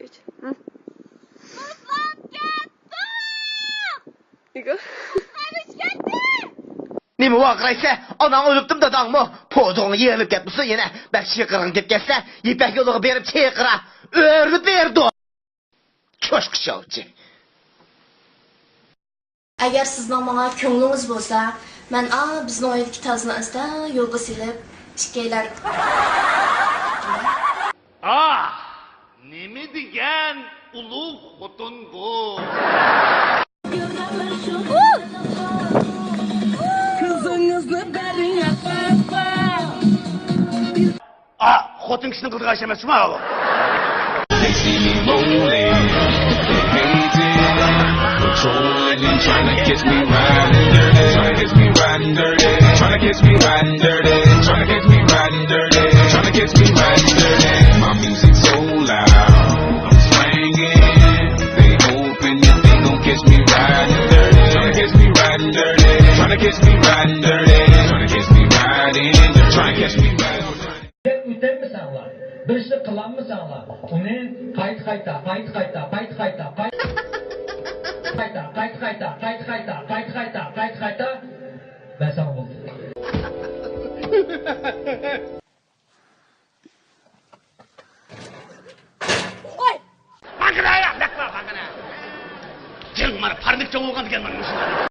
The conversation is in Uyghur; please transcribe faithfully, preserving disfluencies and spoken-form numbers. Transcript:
ئۈچ. ھە؟ نېمە ۋارقىرايسەن؟ ئاناڭ ئۆلۈپتىمۇ، داداڭمۇ؟ پوزۇڭ يېرىلىپ كەتمىسۇن يەنە. بەك چىرقىرىغىڭ كېلىپ كەتسە، يىپەك يولىغا بېرىپ چىرقىرا. ئۆرۈلۈپ بېرىدۇ. چوشقا شاۋچى. ئەگەر سىزنىڭ ماڭا كۆڭلىڭىز بولسا، مەن ئا بىزنىڭ ئۆيدىكى تازىنى ئەستە يولغا سېلىپ، ئىككىيلەن. ئاھ، نېمە دېگەن ئۇلۇغ خوتۇن بۇ! قىزىڭىزنى بېرىڭ، ئاپا. ئا، خوتۇن كىشىنىڭ قىلىدىغان ئىشى ئەمەس، شۇما ئۇ. They see me rolling, they hating, controlling, tryna catch me riding dirty, tryna catch me riding dirty, tryna catch me riding dirty, tryna catch me riding dirty, tryna catch me riding dirty. My music so loud, I'm swinging. They hoping that they gon' catch me riding dirty, tryna catch me riding dirty, tryna catch me riding dirty, tryna catch me riding dirty, tryna catch me riding. دەپ ئۆتەلمىسەڭلار، بىر ئىشنى قىلالمىساڭلار، ئۇنى قايتا-قايتا، قايتا-قايتا، قايتا-قايتا، قايتا-قايتا، قايتا-قايتا، قايتا-قايتا، قايتا-قايتا بەرسەڭ بولدى. قوي! ماڭغىنا يا، لەكلا ماڭغىنا. جىڭ مانا پارنىك چوڭ بولغان دېگەن مانا مۇشۇ.